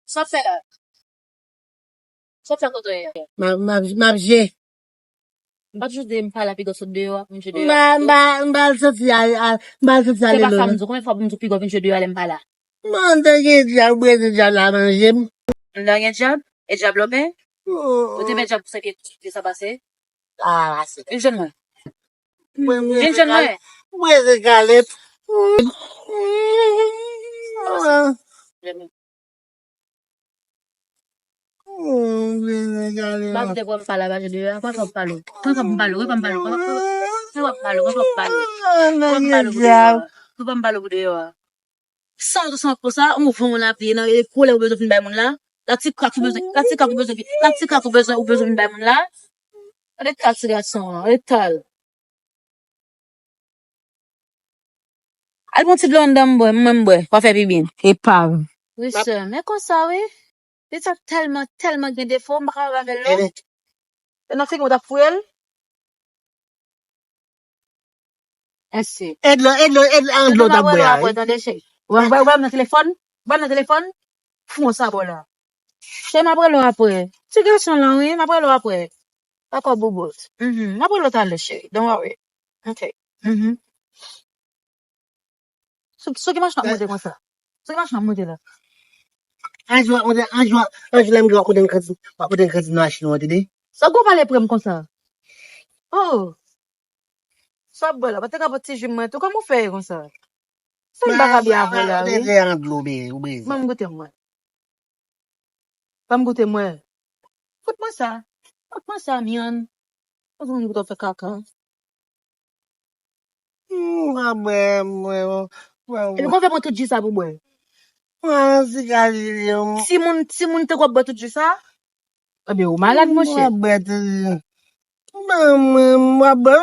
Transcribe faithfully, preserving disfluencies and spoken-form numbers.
Sa w ap fè la? Sa w ap fè kote w ye? M ap, m ap, m ap je. M pa toujou di m pa la, piga w sot deyò a, pou m je deyò a. M pa, m pa, m pa al santi a, a, m pa al santi ale lò, non. Se pa sa m di w, konbyen fwa pou m di w piga w vin je deyò a lè m pa la? Mande gen dyab, breze dyab la manje m. Mande gen dyab? E dyab lòbè? Ou te fè dyab pou sa ki, ki sa pase? Ah, ase. Vin jwenn mwen. Vin jwenn mwen. Mwen regale. Mwen regale. Ba m te kwè m pale, ba je de a. Pran kòb m pale. Pran kòb m pale. Pran kòb m pale. Pran kòb m pale. Pran kòb m pale. Pran kòb m pale pou deyò a. Pran kòb m pale pou deyò a. Sa w santi konsa, yon van w lapli nan e kolè ou bezwen vin bay moun la. La ti krak ou bezwen, la ti krak ou bezwen, la ti krak ou bezwen, ou bezwen vin bay moun la. Gade kal ti gason an, gade kal. Al pran ti dlo anndan m bwè, mwen m bwè, w a fè pi byen. Epav. Wi, sè, men konsa, wi. Li t ap tèlman, tèlman gen defo, m pa kapab avè l, non. E nan figi w t ap fouye l? Èske? E dlo, e dlo, e dlo, an dlo w t ap bwè a, wi. Tande, cheri. Ou va, ou va, ou va nan telefòn, ou va nan telefòn, fon sa bò la. Cheri, m ap rele w apre. Ti gason lan, wi, m ap rele w apre. Dakò, boubout. Mhm. M ap rele w talè, cheri. Don't worry. Ok. Mhm. Sou, sou ki machin w ap monte konsa? Sou ki machin w ap monte la? Anjou, anjou, anjou, lè m gen w ap monte nan kantin, w ap monte nan kantin nan machin ou an, tande? Sa gwo pale pre m konsa? Oh! Sa w ap bwè la? Pa te ka pot ti ji m mwen tou? Kòman w fè ye konsa? Sa m pa ka byen avè w la, wi. Mwen m goute mwen. Ban m goute mwen. Fout mwen sa. Fout mwen sa, myann. Mwen konn goute w fè kaka. Mwen bwè, mwen, mwen. Epi konfè mwen tout ji sa pou bwè. Mwen sigaje. Timoun, timoun te kwè bwè tout ji sa? Ebyen, ou malad, monchè. Mwen bwè tout ji. Mwen, mwen, mwen bwè.